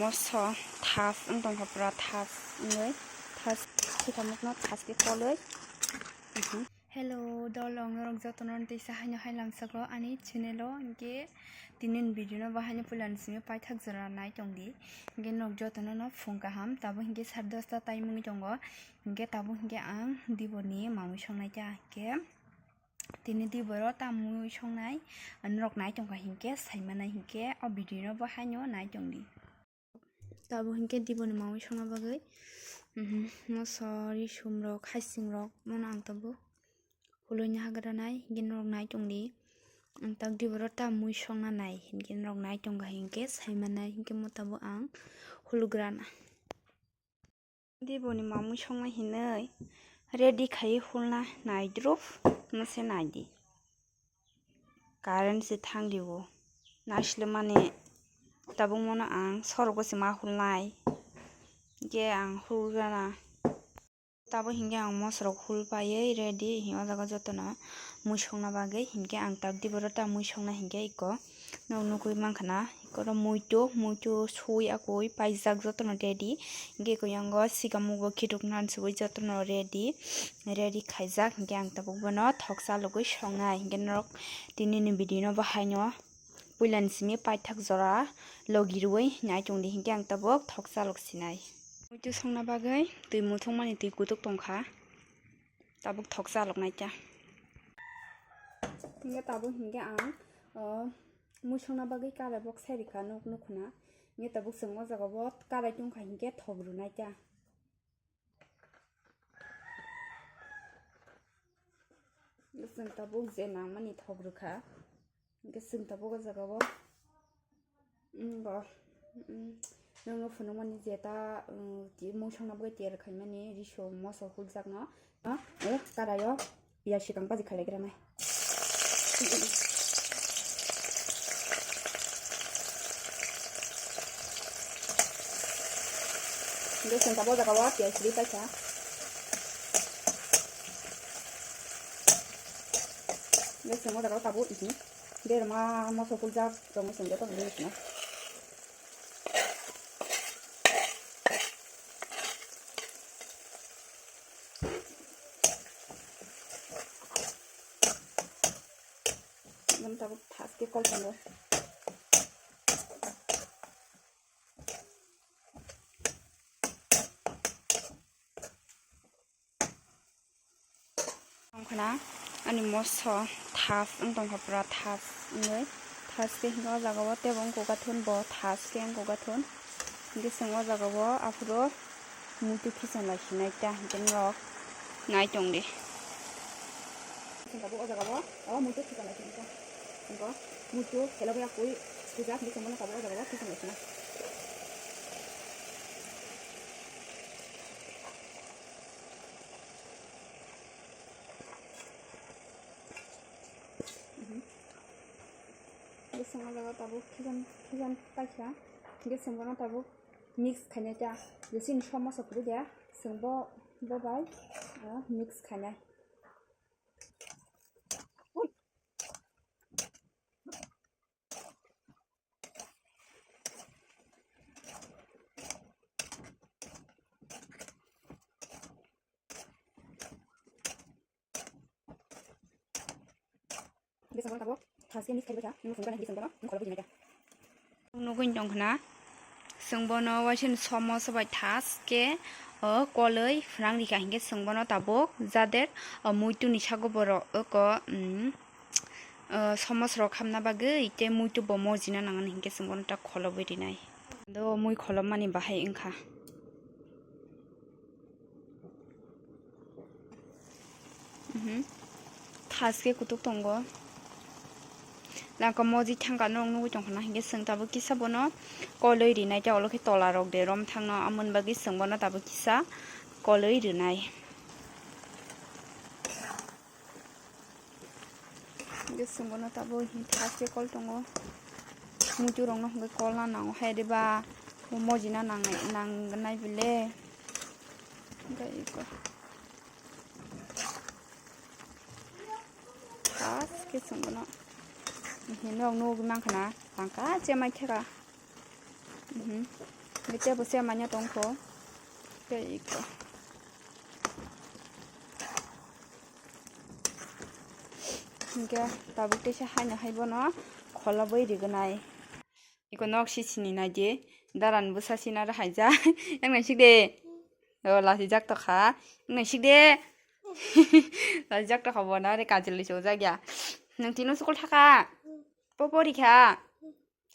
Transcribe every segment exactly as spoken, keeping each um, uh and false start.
Moso thas wng tongkha, pura thas wngwi, thas khitamukno thas khe kolwi. Hello, dol rok, norok jotono tei sa haino hai lamsako ani channel o, hinkhe tini ni video no bo haino puila ni simi paithak jora nai tong di. Hinkhe norok jotono no phung kaham, tabuk hinkhe sar dosta time wngwi tongo, hinkhe tabuk hinkhe ang dibor ni mamwi songnai ta, hinkhe tini dibor o tamwi songnai norok nai tongkha hinkhe saimanai, hinkhe o video no bo haino nai tong di. Tabuk hinkhe diboni mamwi songna bagwi, mhm, moso, risum rok, haising rok, mono ang tabuk huloini hagranai, hinkhe norok nai tongdi. Ang tak diboro ta mui songna nai, hinkhe norok nai tongkha hinkhe saimanai, hinkhe mo tabuk ang hulugrana. Diboni mamwi songna hinwi ready khai hulna naidrop, mose naidi. Current se thang rio. Naisle mani tabuk mono ang sorgo se ma hulnai. Hinkhe ang hulgana. Tabuk hinkhe ang mosorok hul paiwi ready. Hi o jaga jotono mui songna bagwi. Hinkhe ang tak diboro ta mui songna hinkhe iko. Nok nugwi mankha na. Iko ro muitu, muitu sui akui paijak jotono ready. Hinkhe iko yango sigamugo khituk nan sugwi jotono ready. Ready khaijak, hinkhe ang tabuk bono thoksa logwi songnai, hinkhe norok tini ni video no bo haino puila ni simi paithak jora logi rwui nai tongdi, hinkhe ang tabuk thoksa log sinai. Muitu songna bagwi twi muthungmani twi kutuk tongkha, tabuk thoksa log nai ta. Hinkhe tabuk hinkhe ang, o, mui songna bagwi karai bok sai rikha nuk nukhuna, hinkhe tabuk chwng o jaga bo karai tongkha hinkhe thok rwnai ta. Chwng tabuk je nangmani thok rwkha. Hinkhe chwng tabuk o jaga o, mm, bo, mm, nwng phunukmani je ta, mm, ti-, mui songna bagwi tiyar khaimani riso moso huljakno, no, eh, karai o. Piyaj swkang baji khalai gra nai. Hingke chwng tabuk o jaga o piyaj ri paikha. Hingke chwng o jaga o tabuk, mhm, berma moso puljak tongwi chwng joto hwnwi tongna. Ekdom tabuk thas khe kol tongo. Wngkhana ani moso thas wng tongkha, pura thas wngwi. Thas khe hinkhe o jaga o teibo wngkukha thun, bo thas khe wngkukha thun. Hinkhe chwng o jaga o aphuru muitu khicham lai sinai ta, hinkhe norok nai tongdi. Chwng tabuk o jaga o, o muitu khicham lai sinai ta. Hinkhe muitu khela bai akui sujak, hinkhe chwng bono tabuk o jaga o khicham lai sinai. Bwswng o jaga tabuk khijan, khijan paikha. Hinkhe chwng bono tabuk mix khainai ta. Jesini somosa kwrwi de, chwng bo, bo bai, ah, mix khainai. Nugwi tongkhna, chwng bono waisini somosa bai thas khe, o, kolwi phwrang rikha, hinkhe chwng bono tabuk jader, o, muituni sago borok, oko, mm, o, somos rok hamna bagwi tei muitu bo mojina nangani hinkhe chwng bono ta kholobwi rinai. Do mui kholopmani bahai wngkha. Mhm. Thas khe kutuk tongo. Langka moji thangka norok nugwi tongkha na hinkhe chwng tabuk kisa bono kolwi rinai ta, olo khe tola rok de romthangno, amoni bagwi chwng bono tabuk kisa kolwi rinai. Hinkhe chwng bono tabuk thas khe kol tongo. Muitu rokno hinkhe kolna nango hai de ba, bo mojina nangnai, nangnai bile. Hinkhe iko thas khe chwng bono hinwi rok nugwi mankha na, tangka chemai theka. Mhm. Hwnkhe tebo se manya tongkho. Tei iko. Hwnkhe tabuk teisa haino hai bono kholobwi rignai. Iko nok si sini naidi. Daran bwsa sina rw haijak. Yang naisik de. O, lasijak tokha. Yang naisik de. Lasijak tokha bono, are kajil rw chojak ya. Nang tino school thaka? Popo rikha?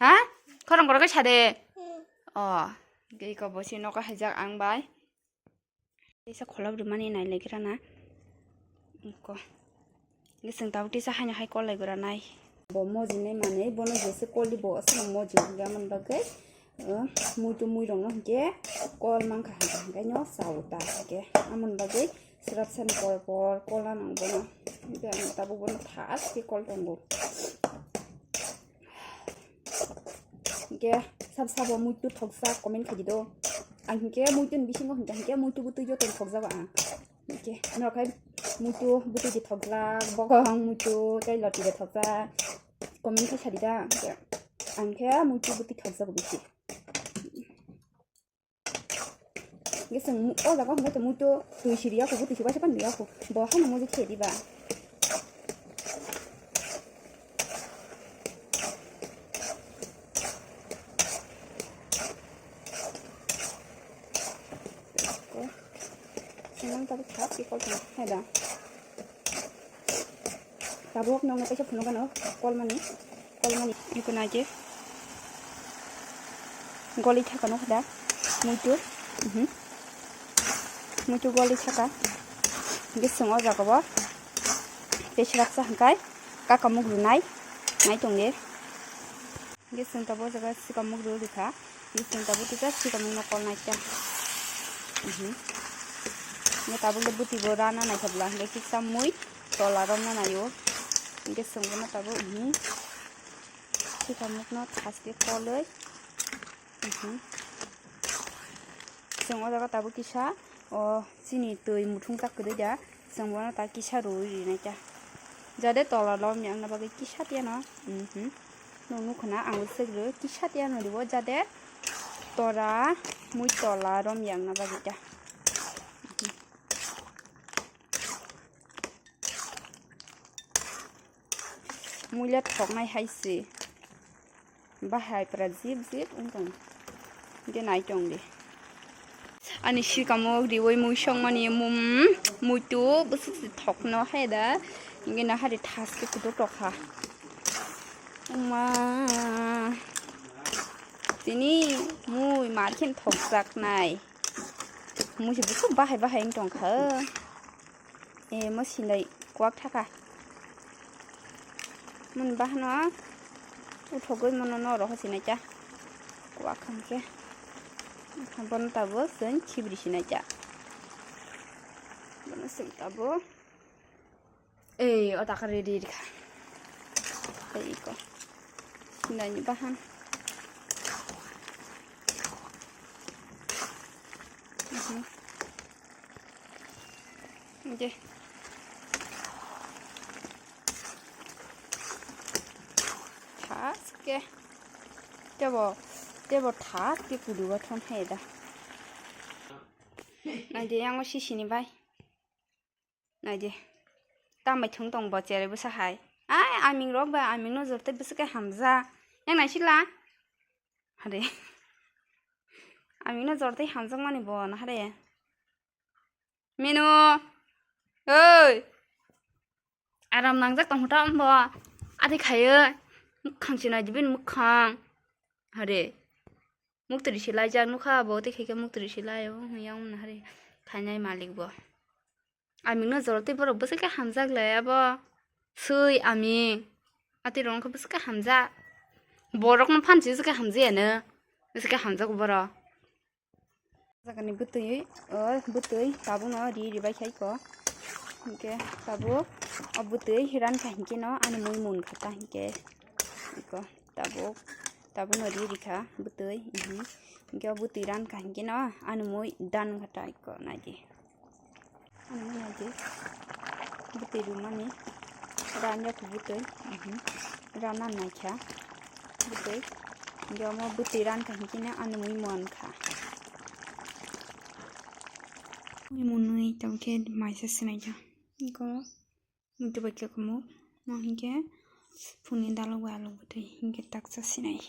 Ha? Khorang korok khe sade. O, iko bo si nogo haijak ang bai. Teisa kholop rwmani nai lai gra na. Ko. Nge chwng tabuk teisa haino hai kol lai gra nai. Bo mojinai manwi bono jese kol di bo aswk mojingo hwnkhe amoni bagwi, uh, muitu muirokno hwnkhe kol mankha hwnkhe hwnkhe no chao ta hwnkhe amoni bagwi swrapsani por por kol anw bono. Hwnkhe ang tabuk bono thas khe kol tongo. Hwnkhe sab sabo muitu thokjak comment khaidi do. Ang hwnkhe muitu ni bisingo hwnkhe hwnkhe muitu bwtwi joto thokjago ang. Hwnkhe norok hai muitu bwtwi de thokjak, bokong muitu tei loti de thokjak. Comment khe sadi da hwnkhe ang khe muitu bwtwi thokjago bisi. Hwnkhe chwng mu-, o jaga hwnkhe chwng muitu twi siri ya kho, bwtwi si waisa pani ya kho. Bo hano muitu khe diba. Ko. Sinang tabuk thap ki kol thang. Hai da. Tabuk nokno kaisa phunukgano kolmani, kolmani eko naikhe goli thakano hoda muitu, mhm, muitu goli thaka. Hwnkhe chwng o jaga bo tei swrapsa hwnkhe kakamuk rwnai nai tongdi. Hwnkhe chwng tabuk o jaga sikamuk rw rwkha. Hwnkhe chwng tabuk kisa sikamukno kolnai kha. Mhm. Hwnkhe tabuk le bwtwi bo rana naikha bwla. Hwnkhe kisa mui tola romna naio. Hwnkhe chwng bono tabuk, mhm, sikamukno thaske kolwi. Mhm. Chwng o jaga tabuk kisa o chini twi muthung jak kwrwi da. Chwng bono ta kisa rwui rinai kha. Jade tola lom yakna bagwi kisa tiyano. Mhm. Nwng nukha na ang swk rw kisa tiyano ribo jade tora mui tola rom yakna bagwi kha. Mhm. Muila thoknai hai se. Bahai pura zip zip wng tong. Hwnkhe nai tong di. Ani sikamuk riwi mui songmani mum muitu bwswk se thokno hai da. Hwnkhe nahari thaske kudo tokha. Wngma. Tini mui mar khe thokjaknai. Mui se bwswk bahai bahai wng tongkha. E, mo sinai kwak thaka. Mun bahano uthogwi mono no roho sinai cha. Kwak khamkhe. Bono tabuk chwng khibri sinai cha. Bono chwng tabuk. Ei, o taka ready rikha. Tei iko. Sinai ni bahan. Mhm. Oke. Thaske. Tebo, tebo thaske kudu ba thon hai da. Nai de yang o sisini bai. Nai de. Tambai thung tong bo chere bwsa hai. Ai, aming rok ba, aming no jor tei bwsa khe hamja. Yang nai sila. Hade. Aming no jor tei hamjak mani bo na hade. Menu. Oi. Aram nangjak tong huta ombo. Adi khaye. Mukhang sinai jibin mukhang. Hade. Muktri silai jak nukha bo tei khaikhe muktri silai o yang na hade. Khainai malik bo. Aming no jor tei borok bwswk khe hamjak le abo. Sui aming. Ati rong khe bwswk khe hamjak. Borok no phan si bwswk khe hamjak ano. Bwswk khe hamjak borok. Jagani bwtwi, o bwtwi tabuk no ri ribai khai ko. Hinkhe tabuk o bwtwi ran kha hinkhe no ani mui mun kha ta hinkhe. Iko tabuk, tabuk no ri rikha bwtwi. Mhm. Hinkhe o bwtwi ran kha hinkhe no ani mui dan kha ta iko nai di. Ano manya di. Bwtwi rwmani. Ranya kho bwtwi. Mhm. Rana naikha. Bwtwi. Hinkhe omo bwtwi rankha hinkhe no ano mui mankha. Mui munwi tongkhe maisa sinai kha. Iko muitu bai khe kumu. Mo hinkhe phungni dalok bai alok bwtwi hinkhe taksa sinai.